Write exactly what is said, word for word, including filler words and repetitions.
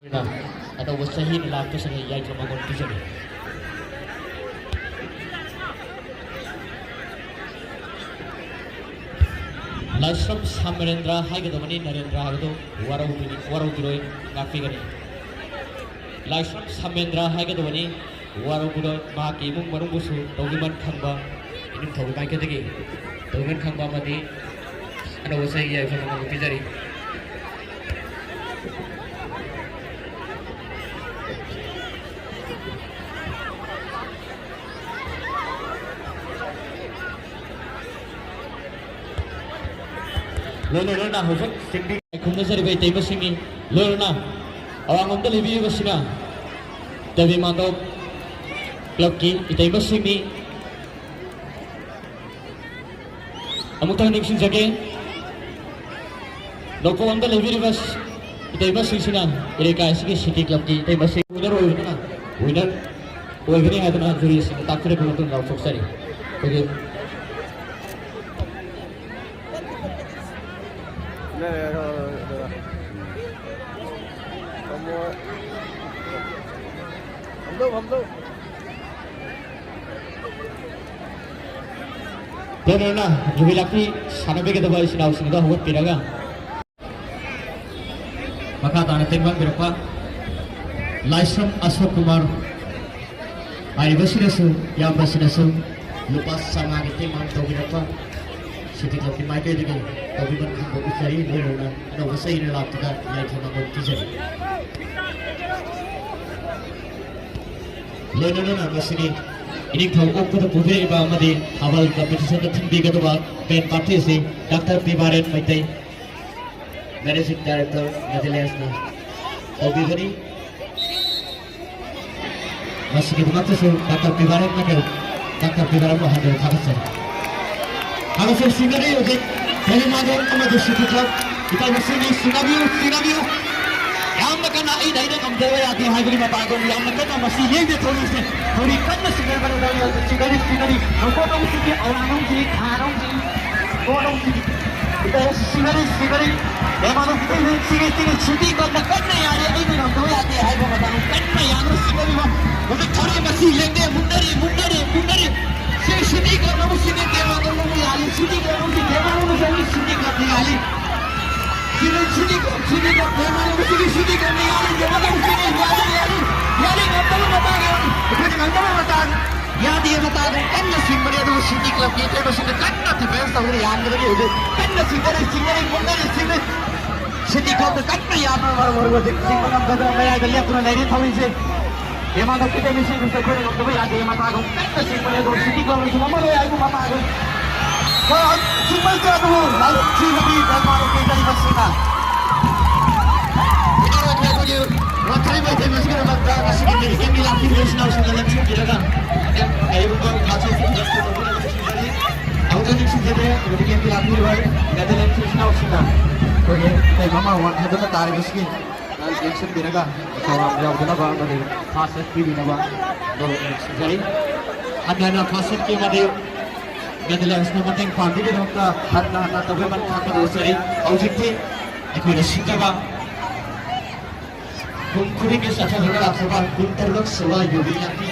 ꯑꯅꯧꯕ ꯆꯍꯤꯅ ꯂꯥꯛꯄꯁꯤꯗ ꯌꯥꯏꯐ ꯃꯉꯣꯟ ꯄꯤꯖꯔꯤ꯫ ꯂꯥꯏꯁ꯭ꯔꯝ ꯁꯥꯃꯔꯦꯟꯗ꯭ꯔ ꯍꯥꯏꯒꯗꯕꯅꯤ, ꯅꯔꯦꯟꯗ꯭ꯔ ꯍꯥꯏꯕꯗꯨ ꯋꯥꯔꯧꯕꯤꯅꯤ-, ꯋꯥꯔꯧꯕꯤꯔꯣꯏ, ꯉꯥꯛꯄꯤꯒꯅꯤ꯫ ꯂꯥꯏꯁ꯭ꯔꯝ ꯁꯥꯃꯦꯟꯗ꯭ꯔ ꯍꯥꯏꯒꯗꯕꯅꯤ, ꯋꯥꯔꯧꯕꯤꯔꯣꯏ, ꯃꯍꯥꯛꯀꯤ ꯏꯃꯨꯡ ꯃꯅꯨꯡꯕꯨꯁꯨ ꯇꯧꯕꯤꯃꯟ ꯈꯪꯕ, ꯏꯅꯤꯡꯊꯧꯒꯤ ꯃꯥꯏꯀꯩꯗꯒꯤ ꯇꯧꯕꯤꯃꯟ ꯈꯪꯕ ꯑꯃꯗꯤ ꯑꯅꯧꯕ ꯆꯍꯤꯒꯤ ꯌꯥꯏꯐ ꯃꯉꯣꯟꯗ ꯄꯤꯖꯔꯤ꯫ ꯂꯣꯏꯅ ꯂꯣꯏꯅ ꯍꯧꯖꯤꯛ ꯁꯤꯡꯕꯤ ꯈꯨꯝꯅꯖꯔꯤꯕ ꯏꯇꯩꯃꯁꯤꯡꯅꯤ꯫ ꯂꯣꯏꯅꯅ ꯑꯋꯥꯡꯂꯣꯝꯗ ꯂꯩꯕꯤꯔꯤꯕꯁꯤꯅ ꯗꯦꯕꯤ ꯃꯥꯟꯗꯣꯞ ꯀ꯭ꯂꯕꯀꯤ ꯏꯇꯩꯃꯁꯤꯡꯅꯤ꯫ ꯑꯃꯨꯛꯇꯪ ꯅꯤꯡꯁꯤꯡꯖꯒꯦ, ꯅꯣꯡꯄꯣꯛꯂꯣꯝꯗ ꯂꯩꯕꯤꯔꯤꯕ ꯏꯇꯩꯃꯁꯤꯡꯁꯤꯅ ꯏꯔꯩꯀꯥꯏ ꯑꯁꯤꯒꯤ ꯁꯤꯇꯤ ꯀ꯭ꯂꯕꯀꯤ ꯏꯇꯩꯃꯁꯤꯡ ꯋꯤꯅꯔ ꯑꯣꯏꯕꯗꯨꯅ ꯋꯤꯅꯔ ꯑꯣꯏꯒꯅꯤ ꯍꯥꯏꯗꯨꯅ ꯖꯨꯔꯤꯁꯤꯡꯅ ꯇꯥꯛꯄꯤꯔꯛꯄ ꯃꯇꯨꯡꯗ ꯂꯥꯎꯊꯣꯛꯆꯔꯤ꯫ ꯑꯩꯈꯣꯏꯒꯤ ꯐꯝꯗꯧ, ꯐꯝꯗꯧ꯫ ꯇꯦꯟ ꯑꯣꯏꯅ ꯌꯨꯕꯤ ꯂꯥꯛꯄꯤ ꯁꯥꯟꯅꯕꯤꯒꯗꯕ ꯏꯆꯤꯟ ꯏꯅꯥꯎꯁꯤꯡꯗꯣ ꯍꯧꯒꯠꯄꯤꯔꯒ ꯃꯈꯥ ꯇꯥꯅ ꯇꯦꯡꯕꯥꯡꯕꯤꯔꯛꯄ ꯂꯥꯏꯁ꯭ꯔꯝ ꯑꯁꯣꯛ ꯀꯨꯃꯥꯔ ꯍꯥꯏꯔꯤꯕꯁꯤꯅꯁꯨ, ꯏꯌꯥꯝꯕꯁꯤꯅꯁꯨ ꯂꯨꯄꯥ ꯆꯥꯝꯃꯉꯥꯒꯤ ꯇꯦꯡꯕꯥꯡ ꯇꯧꯕꯤꯔꯛꯄ ꯁꯤꯇꯤ ꯀ꯭ꯂꯕꯀꯤ ꯃꯥꯏꯀꯩꯗꯒꯤ ꯇꯧꯕꯤꯃꯟ ꯈꯪꯕ ꯎꯠꯆꯔꯤ꯫ ꯂꯣꯏꯅꯅ ꯑꯅꯧꯕ ꯆꯍꯤ ꯂꯥꯛꯄꯗ ꯌꯥꯏꯐ ꯃꯪꯒꯣꯜ ꯄꯤꯖꯔꯤ꯫ ꯂꯣꯏꯅꯅ ꯉꯁꯤꯗꯤ ꯏꯅꯤꯡꯊꯧ ꯑꯣꯛꯄꯗ ꯄꯨꯕꯤꯔꯛꯏꯕ ꯑꯃꯗꯤ ꯊꯥꯕꯜ ꯀꯝꯄꯤꯇꯤꯁꯟꯗ ꯊꯤꯟꯕꯤꯒꯗꯕ ꯃꯦꯟ ꯄꯥꯔꯇꯤ ꯑꯁꯤ doctor Pibaren Meitei, managing director ꯅꯦꯗꯔꯂꯦꯟꯁꯅ ꯇꯧꯕꯤꯕꯅꯤ꯫ ꯃꯁꯤꯒꯤꯗꯃꯛꯇꯁꯨ ꯗꯥꯛꯇꯔ ꯄꯤꯕꯥꯔꯦꯟ ꯃꯩꯇꯩ, ꯗꯥꯛꯇꯔ ꯄꯤꯕꯥꯔꯦꯟꯕꯨ ꯍꯟꯗꯨꯅ ꯊꯥꯒꯠꯆꯔꯤ꯫ ꯊꯥꯒꯠꯆꯔꯤ꯫ ꯁꯤꯡꯅꯔꯤ ꯍꯧꯖꯤꯛ ꯇꯦꯂꯦꯅꯥꯗꯣ ꯑꯃꯗꯤ ꯁꯤꯇꯤ ꯀ꯭ꯂꯕ ꯏꯇꯩꯃꯁꯤꯡꯅꯤ꯫ ꯁꯤꯡꯅꯕꯤꯌꯨ, ꯁꯤꯡꯅꯕꯤꯌꯨ꯫ ꯌꯥꯝꯅ ꯀꯟꯅ ꯑꯩꯅ, ꯑꯩꯅ ꯉꯝꯖꯕ ꯌꯥꯗꯦ ꯍꯥꯏꯕꯒꯤ ꯃꯄꯥ ꯑꯗꯨꯝ ꯌꯥꯝꯅ ꯀꯟꯅ ꯃꯁꯤ ꯂꯦꯡꯗꯦ ꯊꯧꯔꯤꯁꯦ꯫ ꯊꯧꯔꯤ ꯀꯟꯅ ꯁꯤꯟꯅꯕꯅ ꯇꯧꯔꯤ ꯍꯧꯖꯤꯛ꯫ ꯁꯤꯡꯅꯔꯤ, ꯁꯤꯡꯅꯔꯤ꯫ ꯅꯣꯡꯄꯣꯛ ꯂꯧꯁꯤꯡꯒꯤ ꯑꯋꯥꯡ ꯂꯧꯁꯤꯡ, ꯈꯥ ꯂꯧꯁꯤꯡ, ꯅꯣꯡꯄꯣꯛ ꯂꯧꯁꯤꯡ꯫ ꯏꯇꯩ ꯁꯤꯡꯅꯔꯤ, ꯁꯤꯡꯅꯔꯤ꯫ ꯂꯦꯃꯥꯅꯣ ꯁꯤꯡꯅꯔꯤ, ꯁꯤꯡꯅꯔꯤ꯫ ꯁꯤꯇꯤ ꯀ꯭ꯂꯕꯅ ꯀꯟꯅ ꯌꯥꯔꯤ꯫ ꯑꯩꯅ ꯉꯝꯖꯕ ꯃꯇꯥꯒꯨꯝ ꯀꯟꯅ ꯆꯤꯡꯕꯅꯤ, ꯑꯗꯨꯕꯨ ꯁꯤꯇꯤ ꯀ꯭ꯂꯕꯀꯤ ꯑꯇꯩꯕꯁꯤꯡꯅ ꯀꯟꯅ ꯗꯤꯐꯦꯟꯁ ꯇꯧꯗꯨꯅ ꯌꯥꯟꯒꯗꯕꯅꯤ꯫ ꯍꯧꯖꯤꯛ ꯀꯟꯅ ꯆꯤꯡꯅꯔꯤ, ꯆꯤꯡꯅꯔꯤ, ꯃꯨꯛꯅꯔꯤ, ꯆꯤꯡꯅꯔꯤ꯫ ꯁꯤꯇꯤ ꯀ꯭ꯂꯕꯇ ꯀꯟꯅ ꯌꯥꯟꯕ ꯃꯔꯝ ꯑꯣꯏꯔꯒ ꯍꯧꯖꯤꯛ ꯆꯤꯡꯕ ꯉꯝꯗꯗꯅ ꯃꯌꯥꯏꯗ ꯂꯦꯞꯇꯨꯅ ꯂꯩꯔꯤ ꯊꯧꯔꯤꯁꯦ꯫ ꯌꯦꯃꯥꯡꯗ ꯈꯤꯇꯪ ꯃꯤꯁꯤꯡꯗꯨꯁꯨ ꯑꯩꯈꯣꯏꯅ ꯉꯝꯗꯕ ꯌꯥꯗꯦ꯫ ꯃꯇꯥꯒꯨꯝ ꯀꯟꯅ ꯆꯤꯡꯕꯅꯤ, ꯑꯗꯨꯕꯨ ꯁꯤꯇꯤ ꯀ꯭ꯂꯕꯅꯁꯨ ꯉꯝꯃꯔꯣꯏ ꯍꯥꯏꯕ ꯃꯇꯥꯒꯨꯝ꯫ ꯍꯣꯏ, ꯆꯤꯡꯕꯁꯦ ꯑꯗꯨꯕꯨ ꯂꯥꯏꯕꯛ ꯊꯤꯕꯗꯤ ꯗꯔꯕꯥꯔ ꯀꯩ ꯀꯔꯤ ꯃꯁꯤꯅ ꯋꯥꯈꯜ ꯃꯥꯏꯊꯩ ꯃꯁꯤꯒꯤꯗꯃꯛꯇ ꯉꯁꯤꯒꯤ ꯃꯦꯗꯤꯀꯦꯜꯒꯤ ꯂꯥꯛꯄꯤꯔꯤꯕ ꯏꯆꯤꯟ ꯏꯅꯥꯎꯁꯤꯡꯗ ꯂꯦꯞꯁꯤꯟꯕꯤꯔꯒ ꯀꯔꯤꯒꯨꯝꯕ ꯃꯥꯁꯦ ꯂꯦꯞꯁꯤꯟꯖꯔꯤ꯫ ꯑꯃꯨꯛꯇ ꯅꯤꯡꯁꯤꯡꯖꯒꯦ, ꯃꯦꯗꯤꯀꯦꯜꯒꯤ ꯂꯥꯛꯄꯤꯔꯤꯕ ꯅꯦꯗꯔꯂꯦꯟꯗ ꯏꯆꯤꯟ ꯏꯅꯥꯎꯁꯤꯡꯅ ꯑꯩꯈꯣꯏꯒꯤ ꯑꯇꯩ ꯃꯃꯥ ꯋꯥꯟ ꯍꯥꯏꯗꯨꯅ ꯇꯥꯔꯤꯕꯁꯤꯒꯤ ꯂꯦꯞꯁꯤꯟꯕꯤꯔꯒ ꯊꯧꯔꯥꯡ ꯌꯥꯎꯗꯅꯕ ꯑꯃꯗꯤ ꯐꯥꯁ ꯄꯤꯕꯤꯅꯕ ꯅꯤꯡꯁꯤꯡꯖꯔꯤ꯫ ꯍꯟꯅ ꯍꯟꯅ ꯐꯥꯁ ꯑꯃꯗꯤ ꯅꯦꯗꯔꯂꯦꯟꯁꯅ ꯃꯇꯦꯡ ꯄꯥꯡꯕꯤꯕꯒꯤꯗꯃꯛꯇ ꯍꯟꯅ ꯍꯟꯅ ꯇꯧꯕꯤꯃꯜ ꯈꯪꯕ ꯎꯠꯆꯔꯤ꯫ ꯍꯧꯖꯤꯛꯇꯤ ꯑꯩꯈꯣꯏꯅ ꯁꯤꯟꯖꯕ ꯄꯨꯡ ꯈꯨꯗꯤꯡꯒꯤ ꯆꯠꯊꯗꯨꯅ ꯂꯥꯛꯆꯕ ꯀꯨꯟ ꯇꯔꯨꯛ ꯁꯨꯕ ꯌꯨꯕꯤ ꯂꯥꯛꯄꯤ